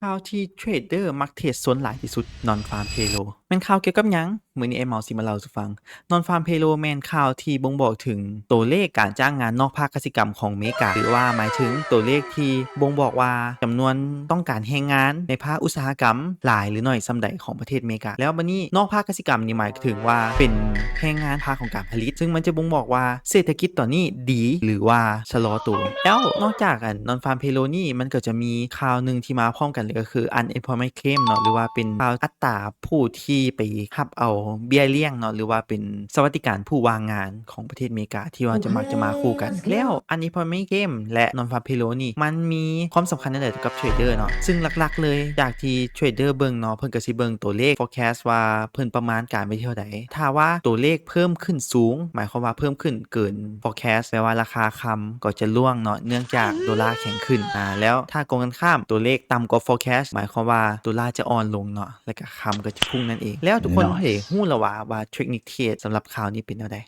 ຂ່າວທີ່ເທຣດເດີມັກເທຣດຊົນຫຼາຍທີ່ສຸດ Non Farm Payroll ແມ່ນຂ່າວກ່ຽວກັບຫຍັງ? ມື້ນີ້ອ້າຍເມົາຊິມາເລົ່າສູ່ຟັງ. Non Farm Payroll ແມ່ນຂ່າວທີ່ບົ່ງບອກເຖິງໂຕເລກການຈ້າງງານນອກພາກກະສິກຳຂອງເມກາ ຫຼືວ່າໝາຍເຖິງໂຕເລກທີ່ບົ່ງບອກວ່າຈຳນວນຕ້ອງການແຮງງານໃນພາກອຸດສາຫະກຳຫຼາຍຫຼືໜ້ອຍສ່ຳໃດຂອງປະເທດເມກາ. ແລ້ວບັດນີ້ນອກພາກກະສິກຳນີ້ໝາຍເຖິງວ່າເປັນແຮງງານພາກຂອງການຜະລິດ ຊຶ່ງມັນຈະບົ່ງບອກວ່າເສດຖະກິດຕອນນີ້ດີ ຫຼືວ່າ ຊະລໍໂຕ. ແລ້ວນອກຈາກອັນ Non Farm Payroll ນີ້ ມັນກໍຈະມີຂ່າວໜຶ່ງທີ່ມາພ້ອມກັນເລີຍ ກໍຄື Unemployment Claim ເນາະ ຫຼືວ່າເປັນຂ່າວອັດຕາຜູ້ທີ່ໄປຮັບເອົາເບ້ຍລ້ຽງເນາະ ຫຼືວ່າເປັນສະຫວັດດີການຜູ້ວ່າງງານຂອງປະເທດເມກາ ທີ່ວ່າຈະມັກຈະມາຄູ່ກັນ. ແລ້ວ Unemployment Claim ແລະ Non Farm Payroll ນີ້ ມັນມີຄວາມສຳຄັນແນວໃດຕໍ່ກັບເທຣດເດີເນາະ? ຊຶ່ງຫຼັກໆເລີຍ ຈາກທີ່ເທຣດເດີເບິ່ງເນາະ ເພິ່ນກໍຊິເບິ່ງໂຕເລກ forecast ວ່າເພິ່ນປະມານການໄວ້ທີ່ເທົ່າໃດ. ຖ້າວ່າໂຕເລກເພີ່ມຂຶ້ນສູງ ໝາຍຄວາມວ່າເພີ່ມຂຶ້ນເກີນ forecast ແປວ່າລາຄາຄຳກໍຈະລ່ວງເນາະ ເນື່ອງຈາກໂດລາແຂງຂຶ້ນ. ອາ ແລ້ວຖ້າກົງກັນຂ້າມ ໂຕເລກຕ່ຳກວ່າ forecast ໝາຍຄວາມວ່າໂດລາຈະອ່ອນລົງເນາະ ແລ້ວກໍຄຳກໍຈະພຸ່ງນັ້ນເອງ. ແລ້ວທຸກຄົນ ເນາະ ເດ ຮູ້ແລ້ວວ່າ ວ່າເທັກນິກເທຣດສຳລັບຂ່າວນີ້ເປັນແນວໃດ?